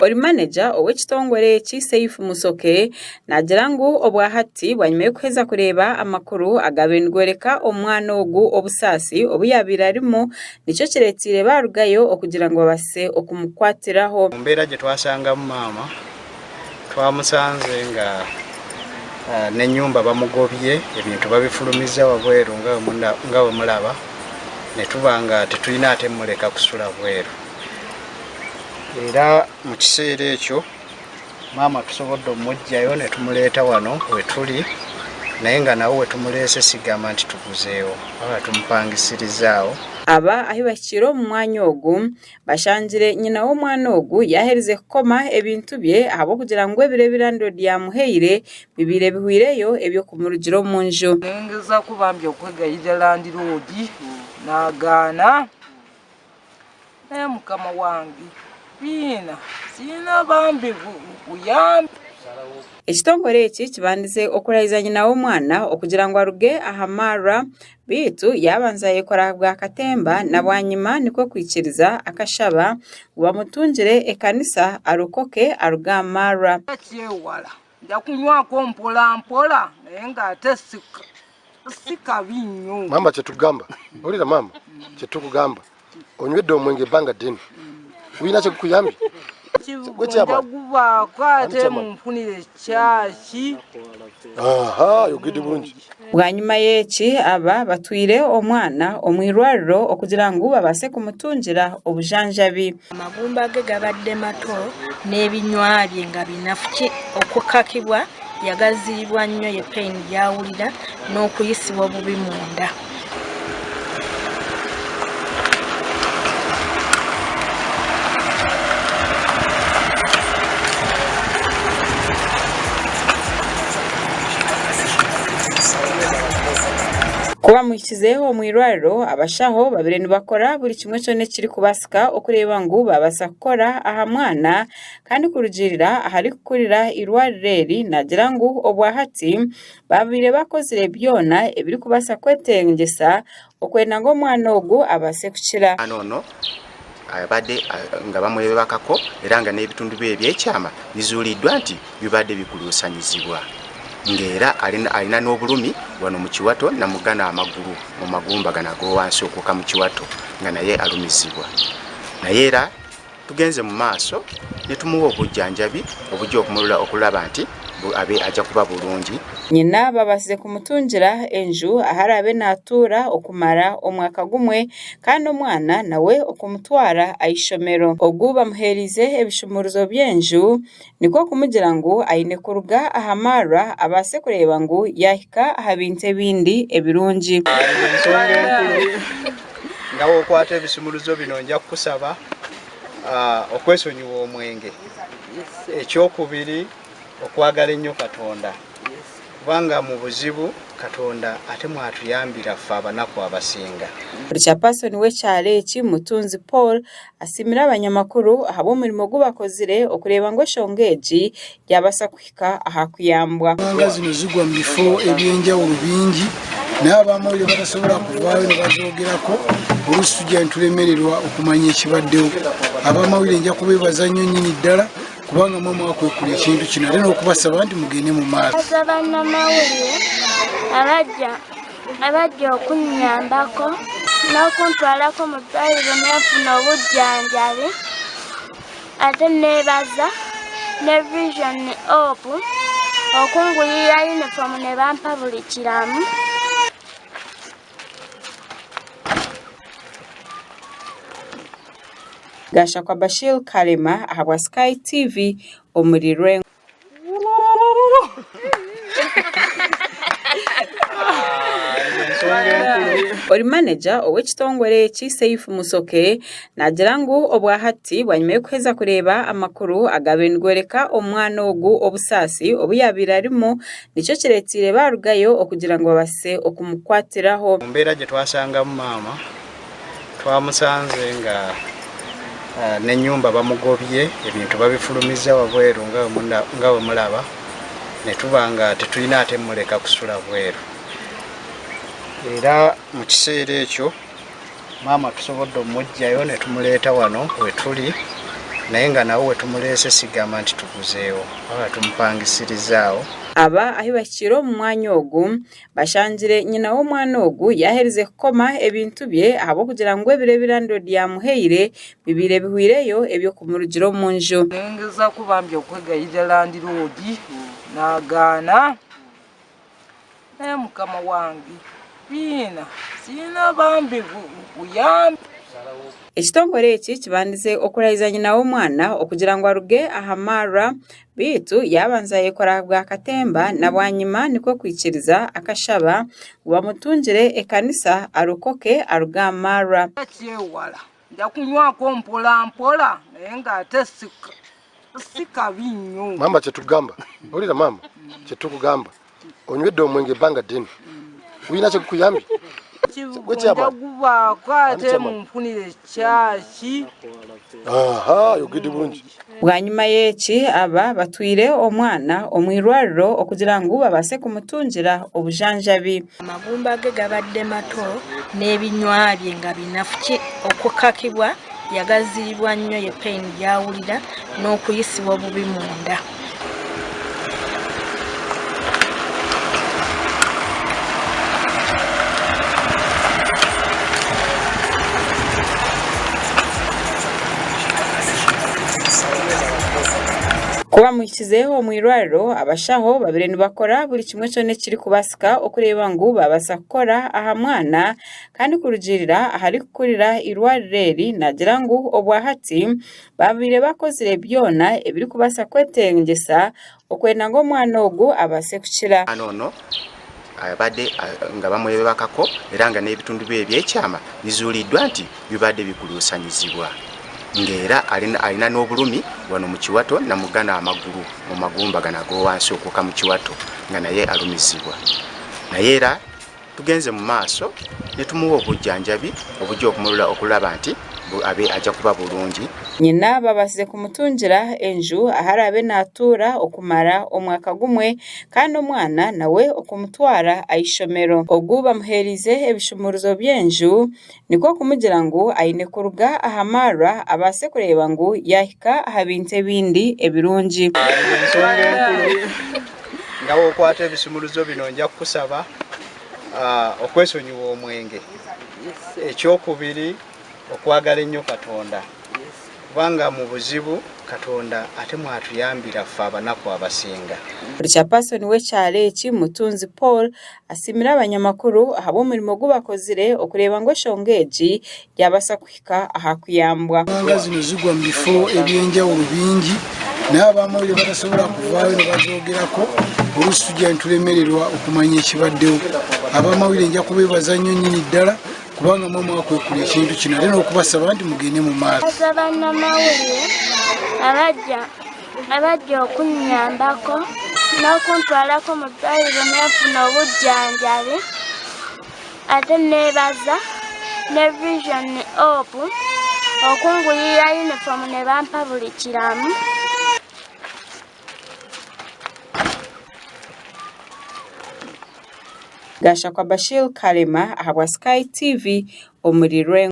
Ori maneja ow'ekitongore eki Seif Musoke naagira ngu obwahati bwanyima y'okuheza kureeba amakuru agaabaire nigoreka omwana ogu obusaasi obu yaabaire arimu nikyo kireeteire baarugayo okugira ngu babaase okumukwatiraho. Omu mbeera gye twasangamu maama, twamusanze nga n'enyumba bamugobye, ebintu babifulumiza wabweru nga bwe mulaba, netuba nga titulina ate mureka kusula bweru. Era mu kiseera ekyo maama tusobodde omugyayo netumuleeta wano wetuli naye nga nawe wetumuleese sigamba nti tuguzeewo wabula tumupangisirizaawo. Aba ahi bahikiire omu mwanya ogu, bashangire nyina w'omwana ogu yaaherize kukoma ebintu bye ahabw'okugira ngu ebiro ebi landiroodi yaamuhaire bibaire bihweireyo eby'okumurugira omu nju. Ningezaho bambi okwegayirira landiroodi nagaana. Naye mukama wange biina siina bambi buyambi. Ekitongore eki kibandize okurahiza nyina w'omwana okugira ngu aruge aha marwa beitu yaabanza yayekora bwa katemba na bwanyima nikwo kwikiriza akashaba ngu bamutungire ekanisa arokoke aruge aha marwa. Kyewala nja kunywako mpora mpora naye nga ate si kabi nnyo. Maama kyetukugamba hurira maama kyetukugamba onywedde omwenge ebbanga ddene gulina kyegukuyambye? Gwe chairman. Gubaako ate munfunire kyaki. Aha oyogedde bulungi. Bwanyima y'eki aba batwire omwana omu irwariro okugira ngu babaase kumutungira obujanjabi. Amagumba ge gabadde mato n'ebinywa bye nga binafu. Okukakibwa yagaziibwa nnyo ye pain gy'awulira n'okuyisibwa obubi munda. Ku bamuhikize omu irwariro, abashaho babaire nibakora buri kimwe kyona ekirikubaasika okureeba ngu baabaasa kukora aha mwana kandi kurugiirira aharikukurira eirwariro eri naagira ngu obwahati babaire bakozire byona ebirikubaasa kwetengyesa okwenda ngu omwana ogu abaase kukira. Omwana ono abadde nga bamwebakako era nga n'ebitundu bye eby'ekyama bizuuliddwa nti bibadde bikuluusanyizibwa ng'era alina n'obulumi wano mu kiwato namugano amagulu mu magumba gano ag'owansi okuuka mu kiwato nga naye alumizibwa naye era Tugenze mu maaso ne tumuwa obujjanjabi obujja okumulula okulaba nti abe ajja kuba bulungi. Nyina babaasize kumutungira enju ahu araabe naatuura okumara omwaka gumwe kandi omwana nawe okumutwara aha ishomero. Ogu bamuheereize ebishumuruzo by'enju nikwo kumugira ngu aine kuruga aha marwa abaase kureeba ngu yaahika aha bintu ebindi ebirungi. Ensonga enkuru nga bw'okwata ebisumuluzo bino nja kukusaba okwesonyiwa omwenge. Ekyokubiri okwagala ennyo Katonda kubanga mu buzibu Katonda ate mwatuyambira ffe abanaku abasinga. Chairperson w'ekyaro eki Mutunzi Paul asiimire abanyamakuru ahabw'omurimo ogu bakozire okureeba ngu enshonga egi yaabaasa kuhika aha kuyambwa. Ensonga zino zigwa mu bifo eby'enjawulo bingi naye abamawulire batasobola kuvaayo ne bazoogerako oluusi tujja ne tulemererwa okumanya ekibaddewo. Abamawulire nja kubeebaza nnyo nnyini ddala kubanga mwe mwakwekula ekintu kino ate n'okubasaba nti mugende mu maaso. Baza bannamawulire abajja abajja okunnyambako n'okuntwalako mu ddwaliro ne nfuna obujjanjabi ate neebaza ne Vision Hope okungulirira yunifoomu ne bampa buli kiramu. Gashakwa Bashir Kalema ahabwa Sky TV omuri Lwengo. Ori maneja ow'ekitongore eki Seif Musoke naagira ngu obwahati bwanyima y'okuheza kureeba amakuru agaabaire nigoreka omwana ogu obusaasi obu yaabaire arimu nikyo kireeteire baarugayo okugira ngu babaase okumukwatiraho. Mu mbeera gye twasangamu maama Twamusanze nga n'ennyumba bamugobye, ebintu babifulumizza wabweru nga bwe mulaba ne tuba nga tetulina ate mmuleka kusula bweru. Era mu kiseera ekyo maama tusobodde omuggyayo ne tumuleeta wano we tuli Naye nga nawo wetumuleese sigamba nti tuguzeewo wabula tumupangisirizaawo. Aba ahi bahikiire omu mwanya ogu, bashangire nyina w'omwana ogu yaaherize kukoma ebintu bye ahabw'okugira ngu ebiro ebi landiroodi yaamuhaire bibaire bihweireyo eby'okumurugira omu nju. Nengezaku bambi okwegayirira landiroodi nagaana naye mukama wange biina siina bambi buyambi. Ekitongore eki kibandize okurahiza nyina w'omwana okugira ngu aruge aha marwa beitu yaabanza yayekora bwa katemba na bwanyima nikwo kwikiriza akashaba ngu bamutungire ekanisa arokoke aruge aha marwa. Kyewala nja kunywako mpola mpola naye nga ate si kabi nnyo. Maama kyetukugamba wulira maama kyetukugamba onywedde omwenge ebbanga ddene gulina kyegukuyambye Nja gubaako ate munfunire kyaki. Aha oyogedde bulungi. Bwanyima y'eki aba batwire omwana omu irwariro okugira ngu babaase kumutungira obujanjabi. Amagumba ge gabadde mato n'ebinywa bye nga binafu ki okukakibwa yagaziyibwa nnyo ye pain gy'awulira n'okuyisibwa obubi munda. Ku bamuhikize omu irwariro, abashaho babire nibakora buri kimwe kyona ekirikubaasika okureeba ngu baabaasa kukora aha mwana kandi kurugiirira aharikukurira eirwariro eri naagira ngu obwahati babaire bakozire byona ebirikubaasa kwetengyesa okwenda ngu omwana ogu abaase kukira. Omwana ono abadde nga bamwebakako era nga n'ebitundu bye ebyekyama bizuuliddwa nti bibadde bikuluusanyizibwa ng'era alina n'obulumi wano mu kiwato namugana amagulu mu magumba gano ag'owansi okuuka mu kiwato nga naye alumizibwa naye era Tugenze mu maaso ne tumuwa obujjanjabi obujja okumulula okulaba nti abe ajja kuba bulungi. Nyina babaasize kumutungira enju ahu araabe naatuura okumara omwaka gumwe kandi omwana nawe okumutwara aha ishomero. Ogu bamuheereize ebishumuruzo by'enju nikwo kumugira ngu aine kuruga aha marwa abaase kureeba ngu yaahika aha bintu ebindi ebirungi. Ensonga enkuru nga bw'okwata ebisumuluzo bino nja kukusaba okwesonyiwa omwenge. Ekyokubiri okwagala ennyo Katonda kubanga mu buzibu Katonda ate mwatuyambira ffe abanaku abasinga. Chairperson w'ekyaro eki Mutunzi Paul asiimire abanyamakuru ahabw'omurimo ogu bakozire okureeba ngu enshonga egi yaabaasa kuhika aha kuyambwa. Kubanga zino zigwa mu bifo eby'enjawulo bingi naye abamawulire batasobola kuvaayo ne bazoogerako oluusi tujja ne tulemererwa okumanya ekibaddewo. Abamawulire nja kubeebaza nnyo nnyini ddala kubanga mwe mwakwekula ekintu kino ate n'okubasaba nti mugende mu maaso. Baza bannamawulire abajja abajja okunnyambako n'okuntwalako mu ddwaliro ne nfuna obujjanjabi ate neebaza ne Vision Hope okungulira yunifoomu ne bampa buli kiramu. Gashakwa Bashir Kalema ahabwa Sky TV omuri Lwengo.